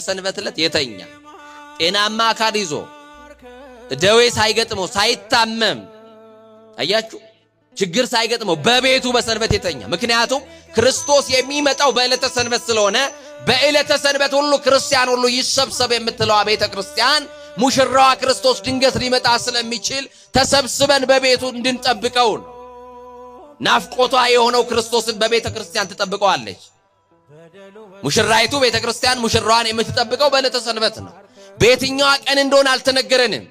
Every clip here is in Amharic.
በሰንበት ዕለት የተኛ ጤናማ አካል ይዞ ደዌ ሳይገጥመው ሳይታመም፣ አያችሁ፣ ችግር ሳይገጥመው በቤቱ በሰንበት የተኛ። ምክንያቱም ክርስቶስ የሚመጣው በዕለተ ሰንበት ስለሆነ በዕለተ ሰንበት ሁሉ ክርስቲያን ሁሉ ይሰብሰብ የምትለዋ ቤተ ክርስቲያን ሙሽራዋ ክርስቶስ ድንገት ሊመጣ ስለሚችል ተሰብስበን በቤቱ እንድንጠብቀው ነው። ናፍቆቷ የሆነው ክርስቶስን በቤተ ክርስቲያን ትጠብቀዋለች። ሙሽራይቱ ቤተ ክርስቲያን ሙሽራዋን የምትጠብቀው በዕለተ ሰንበት ነው። በየትኛዋ ቀን እንደሆነ አልተነገረንም።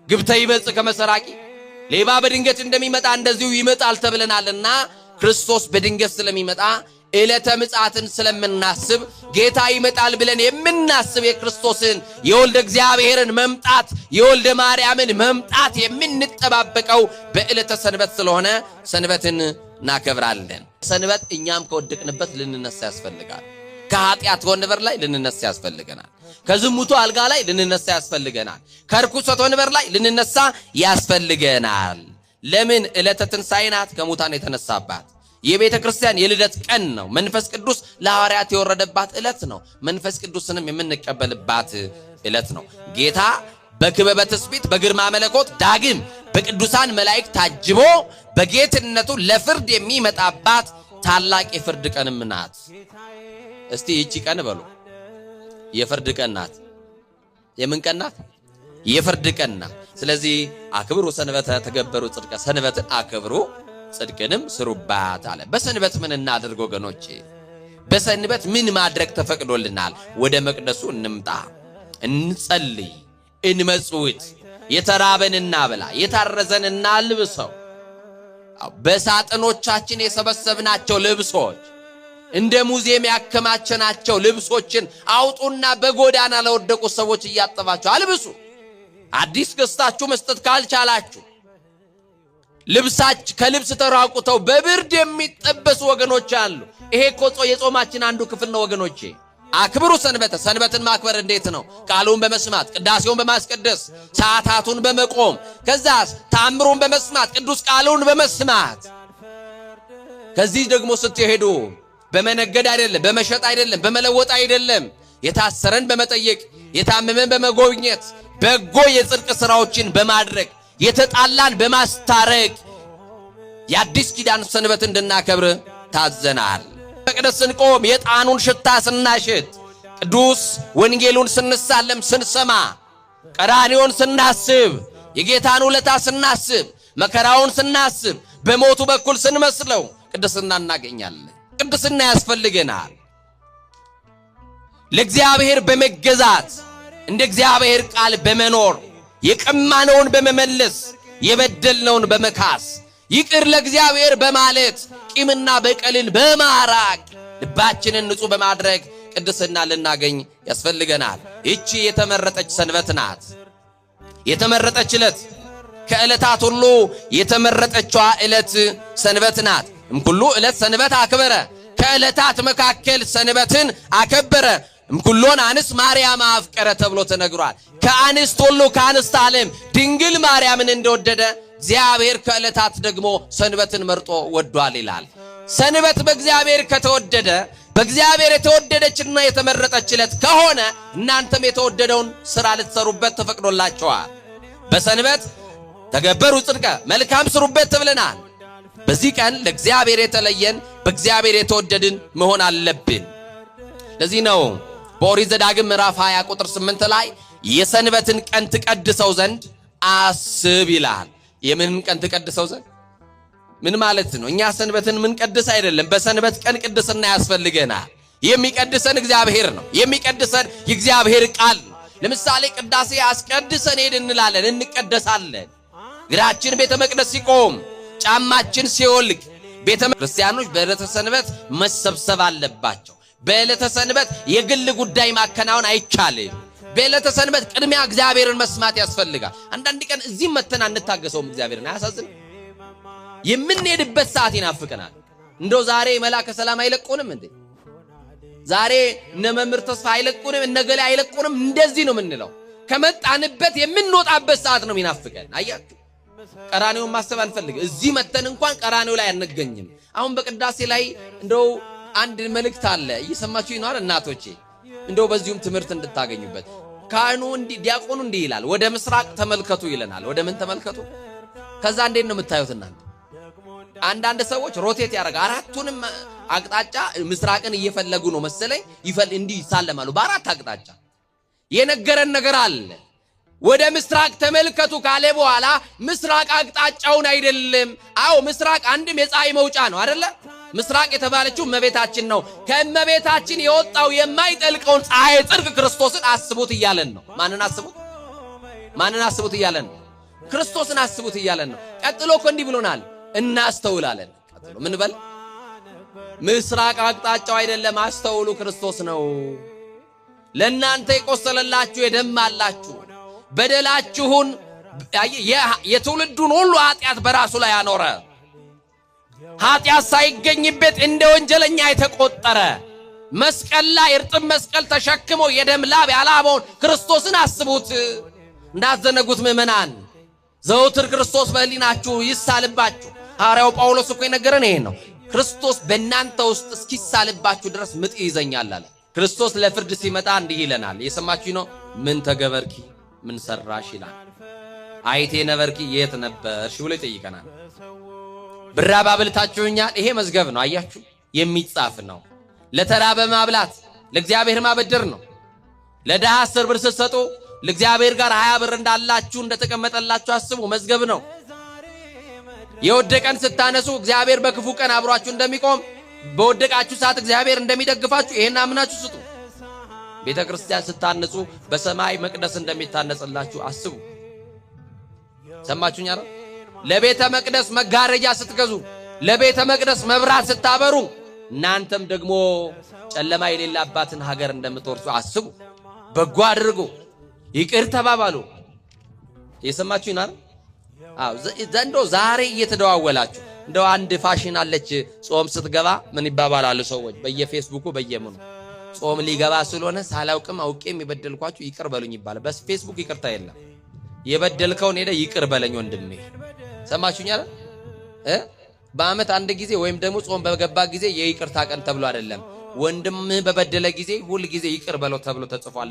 ግብተ ይመጽእ ከመ ሰራቂ፣ ሌባ በድንገት እንደሚመጣ እንደዚሁ ይመጣል ተብለናልና ክርስቶስ በድንገት ስለሚመጣ ዕለተ ምጽአትን ስለምናስብ፣ ጌታ ይመጣል ብለን የምናስብ፣ የክርስቶስን የወልደ እግዚአብሔርን መምጣት፣ የወልደ ማርያምን መምጣት የምንጠባበቀው በዕለተ ሰንበት ስለሆነ ሰንበትን እናከብራለን። ሰንበት እኛም ከወደቅንበት ልንነሳ ያስፈልጋል። ከኃጢአት ወንበር ላይ ልንነሳ ያስፈልገናል። ከዝሙቱ አልጋ ላይ ልንነሳ ያስፈልገናል። ከርኩሰት ወንበር ላይ ልንነሳ ያስፈልገናል። ለምን? ዕለተ ትንሣኤ ናት፣ ከሙታን የተነሳባት የቤተ ክርስቲያን የልደት ቀን ነው። መንፈስ ቅዱስ ለሐዋርያት የወረደባት ዕለት ነው። መንፈስ ቅዱስንም የምንቀበልባት ዕለት ነው። ጌታ በክበበ ትስብእት በግርማ መለኮት ዳግም በቅዱሳን መላእክት ታጅቦ በጌትነቱ ለፍርድ የሚመጣባት ታላቅ የፍርድ ቀንም ናት። እስቲ ይቺ ቀን በሉ፣ የፍርድ ቀን ናት። የምን ቀን ናት? የፍርድ ቀን ናት። ስለዚህ አክብሩ ሰንበተ ተገበሩ ጽድቀ፣ ሰንበትን አክብሩ ጽድቅንም ስሩባት አለ። በሰንበት ምን እናድርግ ወገኖቼ? በሰንበት ምን ማድረግ ተፈቅዶልናል? ወደ መቅደሱ እንምጣ፣ እንጸልይ፣ እንመጽውት፣ የተራበን እናብላ፣ የታረዘን እናልብሰው። በሳጥኖቻችን የሰበሰብናቸው ልብሶች፣ እንደ ሙዚየም ያከማቸናቸው ልብሶችን አውጡና በጎዳና ለወደቁ ሰዎች እያጠባችሁ አልብሱ። አዲስ ገዝታችሁ መስጠት ካልቻላችሁ ልብሳች ከልብስ ተራቁተው በብርድ የሚጠበሱ ወገኖች አሉ። ይሄ እኮ የጾማችን አንዱ ክፍል ነው ወገኖቼ። አክብሩ ሰንበተ። ሰንበትን ማክበር እንዴት ነው? ቃሉን በመስማት፣ ቅዳሴውን በማስቀደስ፣ ሰዓታቱን በመቆም፣ ከዛስ ተአምሩን በመስማት፣ ቅዱስ ቃሉን በመስማት። ከዚህ ደግሞ ስትሄዱ በመነገድ አይደለም፣ በመሸጥ አይደለም፣ በመለወጥ አይደለም፣ የታሰረን በመጠየቅ፣ የታመመን በመጎብኘት፣ በጎ የጽድቅ ስራዎችን በማድረግ፣ የተጣላን በማስታረቅ የአዲስ ኪዳን ሰንበት እንድናከብር ታዘናል። መቅደስ ስንቆም፣ የዕጣኑን ሽታ ስናሽት፣ ቅዱስ ወንጌሉን ስንሳለም ስንሰማ፣ ቀራንዮን ስናስብ፣ የጌታን ውለታ ስናስብ፣ መከራውን ስናስብ፣ በሞቱ በኩል ስንመስለው ቅድስና እናገኛለን። ቅድስና ያስፈልገናል። ለእግዚአብሔር በመገዛት፣ እንደ እግዚአብሔር ቃል በመኖር፣ የቀማነውን በመመለስ፣ የበደልነውን በመካስ፣ ይቅር ለእግዚአብሔር በማለት፣ ቂምና በቀልን በማራቅ፣ ልባችንን ንጹሕ በማድረግ ቅድስና ልናገኝ ያስፈልገናል። ይቺ የተመረጠች ሰንበት ናት። የተመረጠች ዕለት፣ ከዕለታት ሁሉ የተመረጠችዋ ዕለት ሰንበት ናት። እምኩሉ ዕለት ሰንበት አክበረ፣ ከዕለታት መካከል ሰንበትን አከበረ። እምኩሎን አንስት ማርያም አፍቀረ ተብሎ ተነግሯል። ከአንስት ሁሉ፣ ከአንስት ዓለም ድንግል ማርያምን እንደወደደ እግዚአብሔር ከዕለታት ደግሞ ሰንበትን መርጦ ወዷል ይላል። ሰንበት በእግዚአብሔር ከተወደደ፣ በእግዚአብሔር የተወደደችና የተመረጠች ዕለት ከሆነ እናንተም የተወደደውን ሥራ ልትሰሩበት ተፈቅዶላችኋል። በሰንበት ተገበሩ ጽድቀ፣ መልካም ስሩበት ተብለናል። በዚህ ቀን ለእግዚአብሔር የተለየን፣ በእግዚአብሔር የተወደድን መሆን አለብን። ለዚህ ነው በኦሪት ዘዳግም ምዕራፍ 20 ቁጥር 8 ላይ የሰንበትን ቀን ትቀድሰው ዘንድ አስብ ይላል። የምንን ቀን ትቀድሰው ዘንድ ምን ማለት ነው? እኛ ሰንበትን ምን ቀድስ አይደለም። በሰንበት ቀን ቅድስና ያስፈልገናል። የሚቀድሰን እግዚአብሔር ነው። የሚቀድሰን የእግዚአብሔር ቃል ነው። ለምሳሌ ቅዳሴ አስቀድሰን ሄድ እንላለን፣ እንቀደሳለን። እግራችን ቤተ መቅደስ ሲቆም፣ ጫማችን ሲወልቅ፣ ቤተ ክርስቲያኖች በዕለተ ሰንበት መሰብሰብ አለባቸው። በዕለተ ሰንበት የግል ጉዳይ ማከናወን አይቻልም። በዕለተ ሰንበት ቅድሚያ እግዚአብሔርን መስማት ያስፈልጋል። አንዳንድ ቀን እዚህም መተን አንታገሰውም እግዚአብሔርን። አያሳዝንም? የምንሄድበት ሰዓት ይናፍቀናል። እንደው ዛሬ መላከ ሰላም አይለቁንም እንዴ? ዛሬ እነ መምህር ተስፋ አይለቁንም፣ እነ ገሌ አይለቁንም። እንደዚህ ነው የምንለው። ከመጣንበት የምንወጣበት ሰዓት ነው የሚናፍቀን። አያችሁ፣ ቀራኔውን ማሰብ አንፈልግም። እዚህ መተን እንኳን ቀራኔው ላይ አንገኝም። አሁን በቅዳሴ ላይ እንደው አንድ መልእክት አለ። እየሰማችሁ ይኖራል እናቶቼ። እንደው በዚሁም ትምህርት እንድታገኙበት። ካህኑ እንዲህ ዲያቆኑ እንዲህ ይላል፣ ወደ ምስራቅ ተመልከቱ ይለናል። ወደ ምን ተመልከቱ? ከዛ እንዴት ነው የምታዩት እናንተ? አንዳንድ ሰዎች rotate ያደርጋል። አራቱንም አቅጣጫ ምስራቅን እየፈለጉ ነው መሰለኝ፣ እንዲህ ይሳለማሉ በአራት አቅጣጫ። የነገረን ነገር አለ። ወደ ምስራቅ ተመልከቱ ካለ በኋላ ምስራቅ አቅጣጫውን አይደለም። አዎ ምስራቅ አንድም የፀሐይ መውጫ ነው አይደለ? ምስራቅ የተባለችው እመቤታችን ነው። ከእመቤታችን የወጣው የማይጠልቀውን ፀሐይ ጽድቅ ክርስቶስን አስቡት እያለን ነው። ማንን አስቡት? ማንን አስቡት እያለን ነው? ክርስቶስን አስቡት እያለን ነው። ቀጥሎ እኮ እንዲህ ብሎናል፣ እናስተውላለን። ቀጥሎ ምን በል? ምስራቅ አቅጣጫው አይደለም፣ አስተውሉ፣ ክርስቶስ ነው። ለእናንተ የቆሰለላችሁ የደማላችሁ በደላችሁን የትውልዱን ሁሉ ኃጢአት በራሱ ላይ አኖረ። ኃጢአት ሳይገኝበት እንደ ወንጀለኛ የተቆጠረ መስቀል ላይ እርጥብ መስቀል ተሸክሞ የደም ላብ ያላበውን ክርስቶስን አስቡት። እንዳትዘነጉት ምዕመናን፣ ዘውትር ክርስቶስ በሕሊናችሁ ይሳልባችሁ። ሐዋርያው ጳውሎስ እኮ የነገረን ይሄን ነው። ክርስቶስ በእናንተ ውስጥ እስኪሳልባችሁ ድረስ ምጥ ይይዘኛል አለ። ክርስቶስ ለፍርድ ሲመጣ እንዲህ ይለናል። የሰማችሁ ነው። ምን ተገበርኪ፣ ምን ሰራሽ ይላል። አይቴ ነበርኪ፣ የት ነበርሽ ብሎ ይጠይቀናል። ብራብ አብልታችሁኛል። ይሄ መዝገብ ነው። አያችሁ፣ የሚጻፍ ነው። ለተራበ ማብላት ለእግዚአብሔር ማበደር ነው። ለድሃ 10 ብር ስትሰጡ ለእግዚአብሔር ጋር 20 ብር እንዳላችሁ እንደተቀመጠላችሁ አስቡ። መዝገብ ነው። የወደቀን ስታነሱ እግዚአብሔር በክፉ ቀን አብሯችሁ እንደሚቆም፣ በወደቃችሁ ሰዓት እግዚአብሔር እንደሚደግፋችሁ ይሄን አምናችሁ ስጡ። ቤተ ክርስቲያን ስታንጹ በሰማይ መቅደስ እንደሚታነጽላችሁ አስቡ። ሰማችሁኝ አይደል? ለቤተ መቅደስ መጋረጃ ስትገዙ፣ ለቤተ መቅደስ መብራት ስታበሩ እናንተም ደግሞ ጨለማ የሌላባትን ሀገር እንደምትወርሱ አስቡ። በጎ አድርጉ፣ ይቅር ተባባሉ። የሰማችሁኝ አይደል? አዎ። ዘንዶ ዛሬ እየተደዋወላችሁ እንደው አንድ ፋሽን አለች። ጾም ስትገባ ምን ይባባላሉ ሰዎች በየፌስቡኩ በየምኑ? ጾም ሊገባ ስለሆነ ሳላውቅም አውቄም የበደልኳችሁ ይቅር በሉኝ ይባላል። በፌስቡክ ይቅርታ የለም። የበደልከውን ሄደ ይቅር በለኝ ወንድሜ። ሰማችሁኝ አይደል? በአመት አንድ ጊዜ ወይም ደግሞ ጾም በገባ ጊዜ የይቅርታ ቀን ተብሎ አይደለም። ወንድምህ በበደለ ጊዜ ሁል ጊዜ ይቅር በለው ተብሎ ተጽፏል።